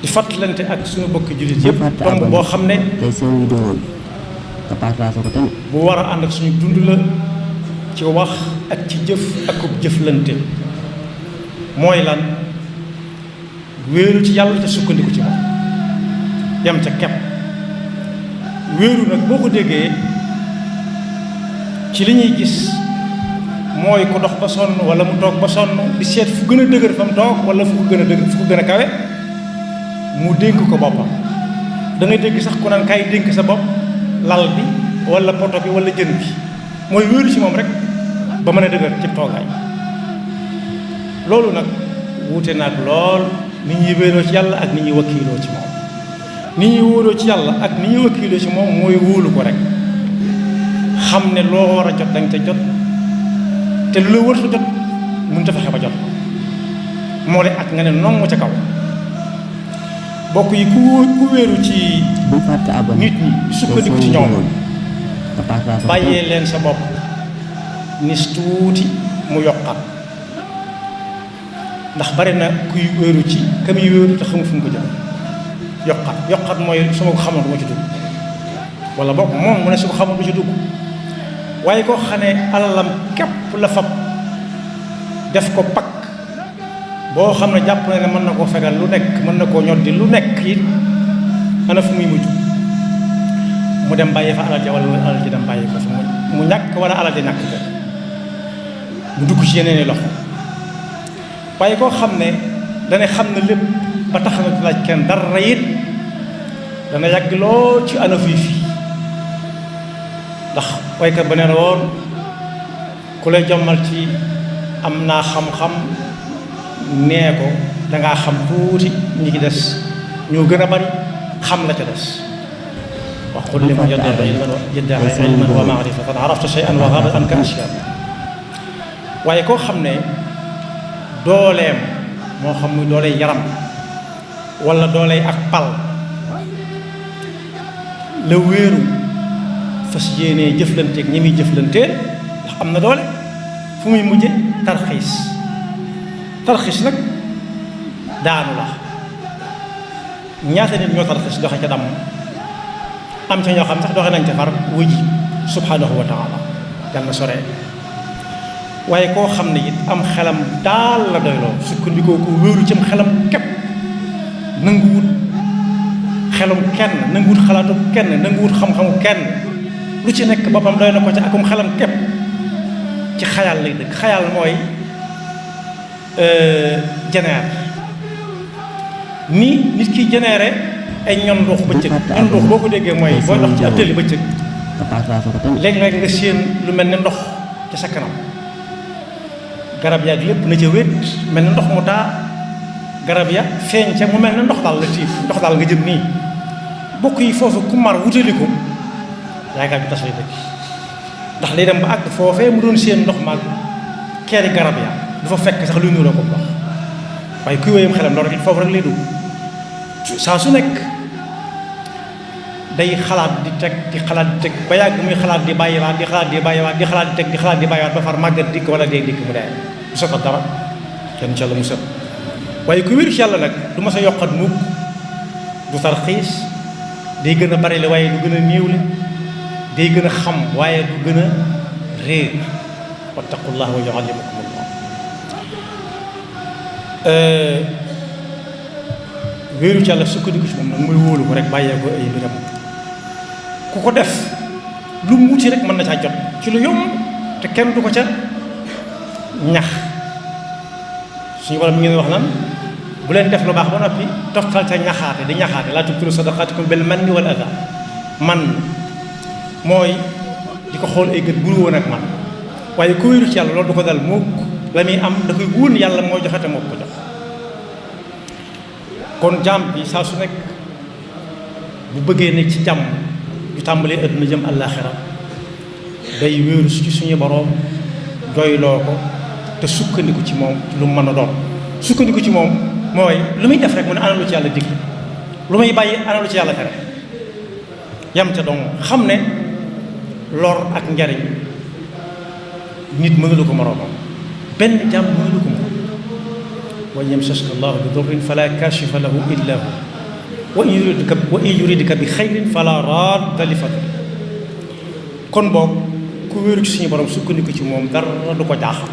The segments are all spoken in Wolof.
di fàttalante ak suñu bokki jullit yëpp tomb boo xam ne bu war a ànd ak suñu dund la ci wax ak ci jëf ak ub jëflante mooy lan wéeru ci yàlla te sukkandiku ci moom yam ca kepp wéeru nag boo ko déggee ci li ñuy gis mooy ko dox ba sonn wala mu toog ba sonn di seet fu gën a dëgër fa mu toog wala fu ko gën a dëgër fu ko gën a kawe mu dénk ko boppam da ngay dégg sax ku naan kaay dénk sa bopp lal bi wala poto bi wala jën bi mooy wéeru ci moom rek ba mën a dëgër ci toogaay loolu nag wuute naag lool ni ñuy wéeroo ci yàlla ak ni ñuy wakkiiloo ci moom ni ñuy wóoloo ci yàlla ak ni ñuy wakkiiloo ci moom mooy wóolu ko rek xam ne loo war a jot danga ca jot te lu la wërta jot mënut a fexe ba jot moo lay ak nga ne nongu ca kaw bokk yi ku wéeru ci nit ñi sukkandiku ci ñoom bàyyee leen sa bopp nis tuuti mu yokkat ndax bari na kuy wéeru ci ka muy wéeru te xamul fu mu ko jëm yokkat mooy su ma ko xamoon du ma ci dugg wala boog moom mu ne su ko xamoon du ci dugg waaye koo xam ne alalam képp la fab def ko pakk boo xam ne jàpp na ne mën na koo fegal lu nekk mën na koo ñoddi lu nekk it ana fu muy mujj mu dem bàyyi fa alal ja wala alal ji dem bàyyi ko fa mu ñàkk wala alal ji ñàkk ko mu dugg ci yeneen i loxo waaye koo xam ne dana xam ne lépp ba tax na du laaj kenn dara it dana yàgg loo ci ana fii ndax waykat ba nee na woon ku lay jommal ci am naa xam-xam nee ko dangaa xam tuuti ñi ci des ñoo gën a bari xam la ca des wa qul liman yadda'i ilman wa ma'rifatan arafta shay'an wa ghabat anka ashya waaye koo xam ne dooleem moo xam muy dooley yaram wala dooley ak pal la wéeru fas yéenee jëflanteeg ñi muy jëflanteel ndax am na doole fu muy mujje tarxiis nag daanu la ñaata nit ñoo tarxiis doxe ca damm am ca ñoo xam sax doxe nañ ca far wuji subhanahu wa taala yàlla sore waaye koo xam ne it am xelam daal la doyloo sukkandikoo ko wéeru cim xelam képp nanguwut xelum kenn nanguwut xalaatu kenn nanguwut xam-xamu kenn lu ci nekk boppam doy na ko ci akum xelam képp ci xayal lay dëkk xayal mooy jeneer ni nit ki jeneere ay ñon ndox bëccëg ñon ndox boo ko déggee mooy booy dox ci ab tëli bëccëg léeg-léeg nga séen lu mel ne ndox ci sa kanam garab yaag lépp na ca wét mel ne ndox mu taa garab ya feeñ ca mu mel ne ndox daal la tiif ndox daal nga jëm nii bokk yi foofu ku mar wutali ko yaakaar bi tas lay dëkk ndax day dem ba àgg foofee mu doon seen ndox maag keeri garab ya du fa fekk sax luy nuuroo ko ndox waaye kuy wéyam xelam loolu rek foofu rek lay dugg saa su nekk day xalaat di teg ba yàgg muy xalaat di bàyyiwaat di xalaat di bàyyiwaat di xalaat di teg di xalaat di bàyyiwaat ba far màggat dikk wala dee dikk mu dee du sota dara kenn ci yàlla mu sët waaye ku wér ci yàlla nag du ma sa yokkat mukk du tarxiis day gën a bari le waaye du gën a néew le day gën a xam waaye du gën a réer wattaqullah wa yuallimukumullah wéeru ci yàlla sukkandiku ci moom nag muy wóolu ko rek bàyyee ko ay mbiram ku ko def lu mu wuti rek mën na caa jot ci lu yomb te kenn du ko ca ñax suñu borom mi ngi wax naan bu leen def lu baax ba noppi toftal ca ñaxaate di ñaxaate laa tubtilu sadaqaatikum bil manni wal adha man mooy di ko xool ay gët buru woon ak man waaye ku wéeru ci yàlla loolu du ko dal mukk la muy am da koy wóor yàlla mooy joxe te moo ko jox kon jaam bi saa su nekk bu bëggee nekk ci jàmm ju tàmbalee àdduna jëm àllaaxira day wéeru ci suñu boroom doyloo ko te sukkandiku ci moom lu mu mën a doon sukkandiku ci moom mooy lu muy def rek mu ne ana lu ci yàlla digle lu muy bàyyi ana lu ci yàlla tere yam ca dong xam ne lor ak njariñ nit mënulu ko moroomam benn jàmm mënulu ko moroom wa in yamsaska Allahu bi durrin fala kashifa lahu illa hu wa in yuridka bi xayrin fala radda li fadli. kon boog ku wéeru ci suñu borom sukkandiku ci moom dara du ko jaaxal.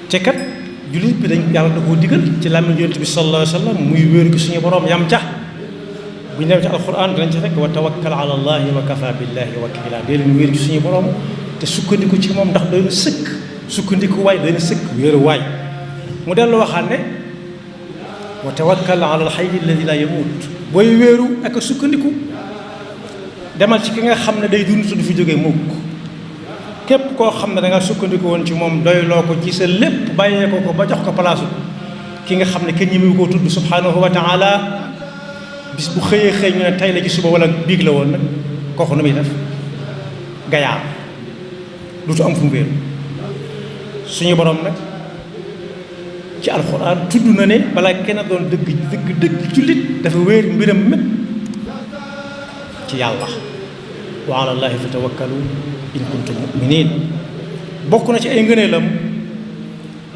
te kat jullit bi dañ yàlla da koo digal ci làmmiñ Yonent bi sallallahu alayhi wa sallam muy wéeru ci suñu borom yam ca. bu ñu demee ci alquran dinañ ci fekk wa tawakkal ala allahi wa kafa billahi wakila. dee leen wéeru ci suñu borom te sukkandiku ci moom ndax doy na sëkk sukkandiku waay doy na sëkk wéeru waay. mu dellu waxaat ne wa tawakkal ala alxayyi alladi la yamut. booy wéeru ak sukkandiku demal ci ki nga xam ne day dund te du fi jógee mukk. képp koo xam ne da nga sukkandiku woon ci moom doyloo ko ci sa lépp bàyyee ko ba jox ko palaasu ki nga xam ne kenn ñi mu koo tudd subhanahu wa taala bis bu xëyee xëy ñu ne tey la ci suba wala biig la woon nag kooku nu muy def gayaar dutu am fu mu wéeru. suñu borom nag ci alxuraan tudd na ne balaa kenn doon dëgg jullit dafa wéer mbiram mépp ci yàlla. wa ala llaahi fatawakkalu in kuntum muminin. bokk na ci ay ngëneelam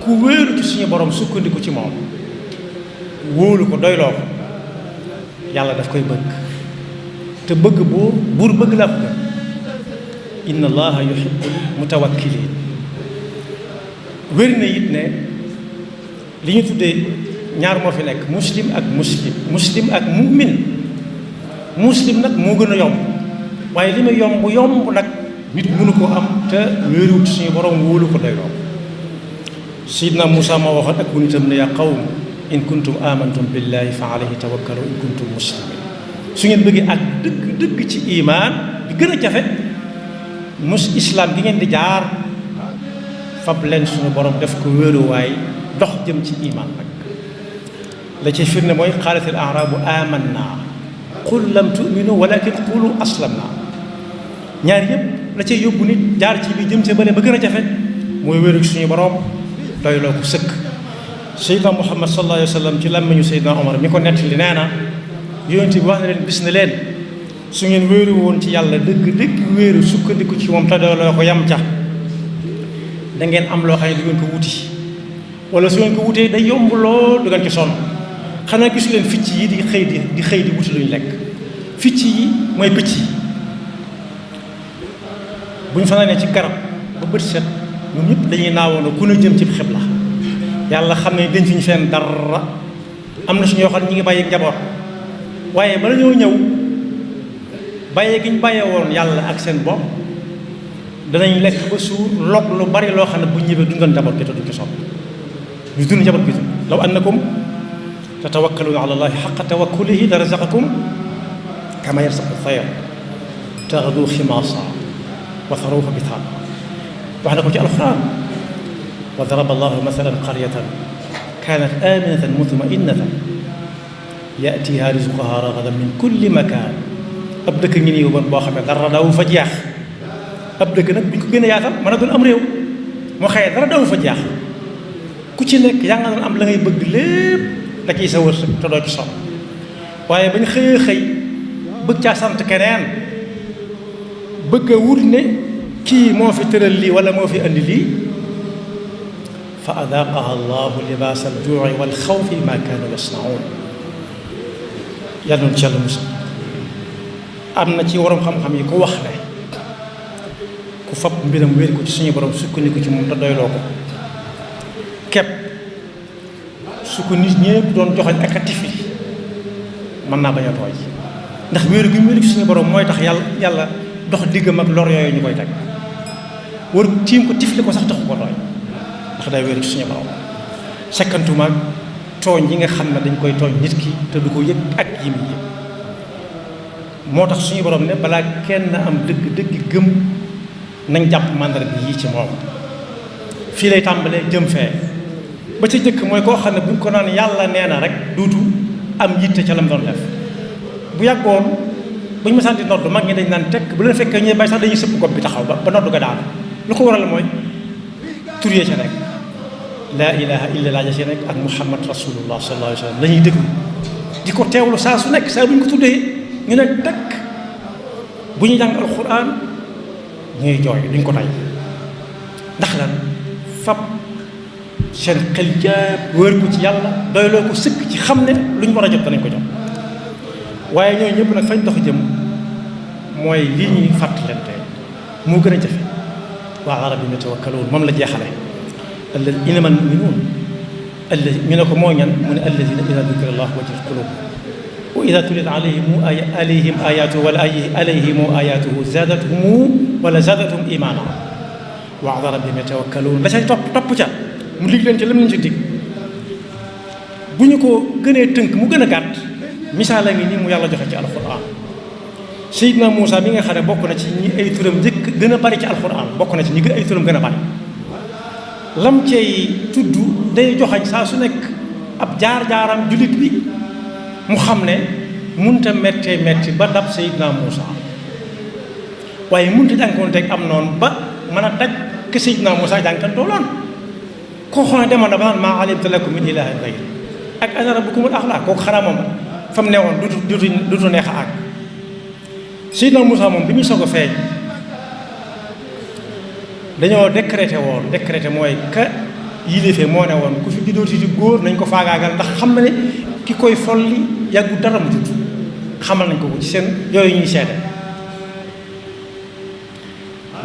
ku wéeru ci suñu borom sukkandiku ci moom wóolu ko doyloo ko yàlla daf koy bëgg te bëgg buur bëgg la ko. inna allaha yuhibbul mutawakkilin. wér na it ne li ñu tuddee ñaar moo fi nekk muslim ak mu'min. muslim nag moo gën a yomb waaye li muy yomb nag nit mënu ko am te wéeruwut suñu borom wóolu ko doy lool. Sidna Muusaa moo waxoon ak bu nitam ne yaa qawm in kuntum amantum billahi fa alayhi tawakkalu in kuntum muslimin. su ngeen bëggee ak dëgg ci imaan bi gën a jafe islam gi ngeen di jaar fab leen suñu borom def ko wéeruwaay dox jëm ci iman nag. la ci firnde mooy qaalatil a'raabu amanna qul lam tu'minu walakin qulu aslamna. ñaar yëpp la cay yóbbu nit jaar ci bi jëm ca bële ba gën a jafe mooy wéeru suñu borom doyloo ko sëkk. Seydina Muhammad sallallahu alayhi wa sallam ci làmmiñu Seydina Omar mi ko nettali nee na yonent bi wax na leen bis na leen su ngeen wéeru woon ci yàlla dëgg wéeru sukkandiku ci moom te doyloo ko yam ca da ngeen am loo xam ne du ngeen ko wuti wala su ngeen ko wutee day yomb lool du ngeen ci sonn. xanaa gisu leen picc yi di xëy di wuti luñ lekk. picc yi mooy picc yi bu ñu fanaanee ci garab ba bët set ñoom ñëpp dañuy naawoon ku ne jëm ci xibla. yàlla xam ne dañ fi ñu fenn dara am na suñu yoo xam ne ñi ngi bàyyi njaboot waaye bala ñoo ñëw bàyyee gi ñu bàyyee woon yàlla ak seen bopp danañ lekk ba suur log lu bari loo xam ne bu ñëwee dundoon njaboot gi te duñ ci sonn ñu dund njaboot gi law annakum tatawakkaluuna ala llahi xaqa tawakkulihi la razaqakum kama yarsaqu tayr taxdu ximaasa wa taruuha bitaan. wax na ko ci alxuraan wa daraba allahu masalan qaryatan kaanat aaminatan mutma'innatan ya'tiihaa rizquhaa ragadan min kulli makaan. ab dëkk ngi nii boo xam ne dara daw fa jeex. ab dëkk nag bi ñu ko gën a yaatal mën a doon am réew moo xëyee dara daw fa jeex ku ci nekk yaa nga doon am la ngay bëgg lépp da ciy sa wërsëg te doo ci sonn waaye bañ xëy bëgg caa sant keneen bëgg a wut ne kii moo fi tëral lii wala moo fi andi lii fa adaaqaha allahu libaasa al-juu'i wal xawfi bimaa kaanu yasna'uun. yàlla na ci yàlla musal. am na ci waroom xam-xam yi ko wax ne ku fab mbiram wéer ko ci suñu borom sukkandiku ci moom te doyloo ko képp su ko nit ñëpp doon joxañ ak a tifli mën naa bañ a tooy ndax wéeru gi mu wéeru ci suñu borom mooy tax yàlla dox diggam ak lor yooyu ñu koy teg war tiim ko tifli ko sax taxu ko tooy ndax day wéeru ci suñu borom sekkantumaag tooñ yi nga xam ne dañ koy tooñ nit ki te du ko yëg ak yi muy yëg. moo tax suñu borom ne balaa kenn am dëgg gëm nañ jàpp màndarga yii ci moom. fii lay tàmbalee jëm fee ba ca jëkk mooy koo xam ne buñ ko naan yàlla nee na rek duutu am yitte ca lam doon def. bu yàggoon buñ ma santi nodd mag ñi dañ naan tekk bu leen fekkee ñuy bay sax dañuy sëpp gopp bi taxaw ba nodd ga daal lu ko waral mooy tur yee ca nekk laa ilaha illa laa ja ca nekk ak muhammad rasulullah sallallahu alayhi wa sallam la ñuy déglu di ko teewlu saa su nekk saa bu ñu ko tuddee ñu ne tekk bu ñu jàng alquran ñuy jooy duñ ko tay ndax lan fab seen xel jàpp wër ko ci yàlla doyloo ko sëkk ci xam ne lu ñu war a jot danañ ko jot waaye ñooñu ñëpp nag fañ dox jëm mooy lii ñuy fàttalante moo gën a jafe wa ala rabbihim yatawakkaluun moom la jeexale innamal mu'minuun ñu ne ko moo ñan mu ne alladina ida dukira allah wajilat qulubuhum wa ida tuliyat alayhim ayatuhu wala alayhim ayatuhu zaadathum imaana wa ala rabbihim yatawakkaluun la cay topp ca mu lig leen ci lam lañ ci dig bu ñu ko gënee tënk mu gën a gàtt misaal la ngi nii mu yàlla joxe ci alquran Seydina Muusa mi nga xam ne bokk na ci ñi ay turam njëkk gën a bari ci alquran bokk na ci ñi ay turam gën a bari lam cey tudd day joxañ saa su nekk ab jaar-jaaram jullit bi mu xam ne munta méttee métti ba dab Seydina Muusa waaye munta jànkoonteeg am noonu ba mën a daj ke Seydina Muusa jànkantoo loon koo xam ne demoon na ba naan maa alimtu lakum min ilaahin ghayri ak ana rabbukumul a'laa kooku xanaa moom fa mu newoon dutu neex a àgg Seydina Muusa moom bi muy soog a feeñ dañoo décrété mooy ka yilife moo ne woon ku fi juddooti di góor nañ ko faagaagal ndax xam na ne ki koy folli yàggu dara mu judd xamal nañ ko ci seen yooyu ñuy seete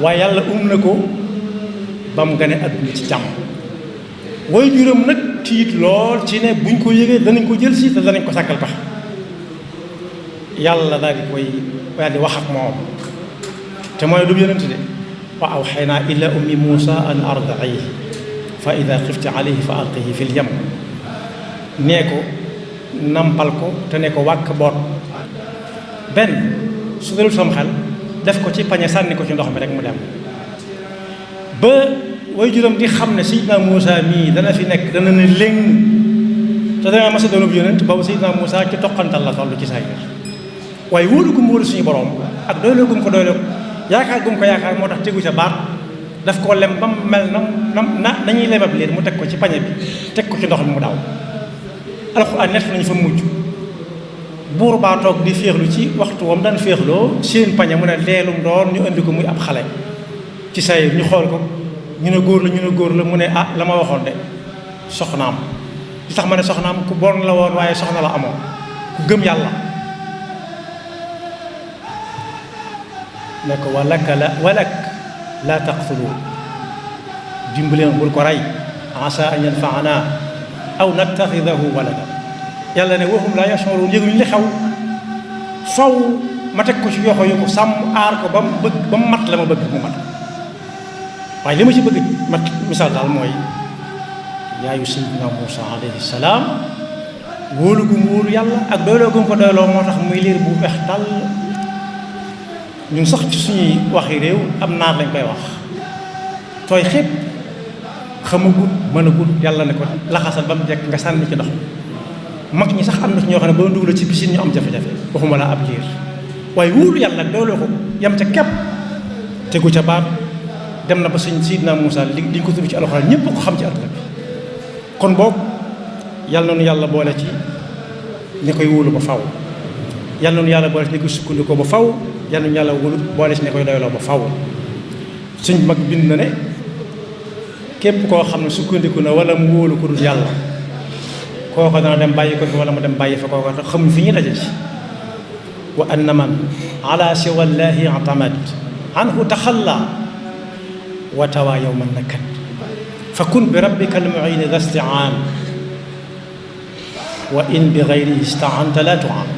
waaye yàlla na ko ba mu gane adduna ci jàmm way juróom nag tiit lool ci ne buñ ko yëgee danañ ko jël si te danañ ko sàkkal pax yàlla daal di wax ak moom te mooy du yonent de wa awxaynaa ila ummi Muusa an ardiihi fa ida xifti alayhi fa alqihi fi lyam nee ko nampal ko te ne ko wàkk boot benn su dalul sam xel def ko ci pañe sànni ko ci ndox mi rek mu dem ba way juróom di xam ne Seydina Muusa mii dana fi nekk dana ne léng te dana masa doonub yonent boobu Seydina Muusa ci toqantal la toll ci saa waaye wóolu gum wóolu suñu borom ak doyloo gum ko doyloo yaakaar gum ko yaakaar moo tax tegu ca baat daf koo lem ba mu mel nañuy lemab leen mu teg ko ci pañe bi teg ko ci ndox mi mu daw alxuraan nett nañu fa mujj buur baa toog di féexlu ci waxtu wam daan féexloo seen pañe mu ne leelum doon ñu indi ko muy ab xale ci say ñu xool ko ñu ne góor la mu ne la ma waxoon de soxnaam li tax ma ne soxnaam ku bon la woon waaye soxna la amoon ku gëm yàlla ne ko walak laa taqtulu dimbaleen bul ko rey asa an yanfaana aw nattaxidahu walada yàlla ne waxum laa yash'uruun yëguñu li xew faw ma teg ko ci yoxo yu ko sàmm aar ko ba mu mat la ma bëgg mu mat waaye li ma ci bëgg mat misaal daal mooy yaayu Seydina Muusa alayhi salaam wóolu gu mu wóolu yàlla ak doyloo gu mu ko doyloo moo tax muy liir bu weex tàll ñun sax ci suñuy waxi réew am naar lañ koy wax tooy xépp xamagut mën a gut yàlla ne ko laxasal ba mu jekk nga sànni ci ndox mag ñi sax am na ci ñoo xam ne ba dugg la ci piscine ñu am jafe-jafe waxuma la ab liir waaye wóolu yàlla doyloo ko yam ca képp tegu ca baat dem na ba sëñ Seydina Muusa li ko tudd ci alxuraan ñëpp ko xam ci àdduna bi kon boobu yàlla noonu yàlla boole ci ñi koy wóolu ba faw yàlla noonu yàlla boole ci ñi koy sukkandikoo ba faw yàlla noonu yàlla wóolu boole ci ñi koy doyloo ba faw suñ mag bind na ne képp koo xam ne sukkandiku na wala mu wóolu ko dul yàlla kooko dana dem bàyyi ko fi wala mu dem bàyyi fa kooko tax xamuñ fi ñuy daje ci wa anna man ala siwallahi atamad anhu taxalla wa tawa yawman nakad fa kun bi rabbika almuin da istiaan wa in bi gayrihi istaanta la tuaan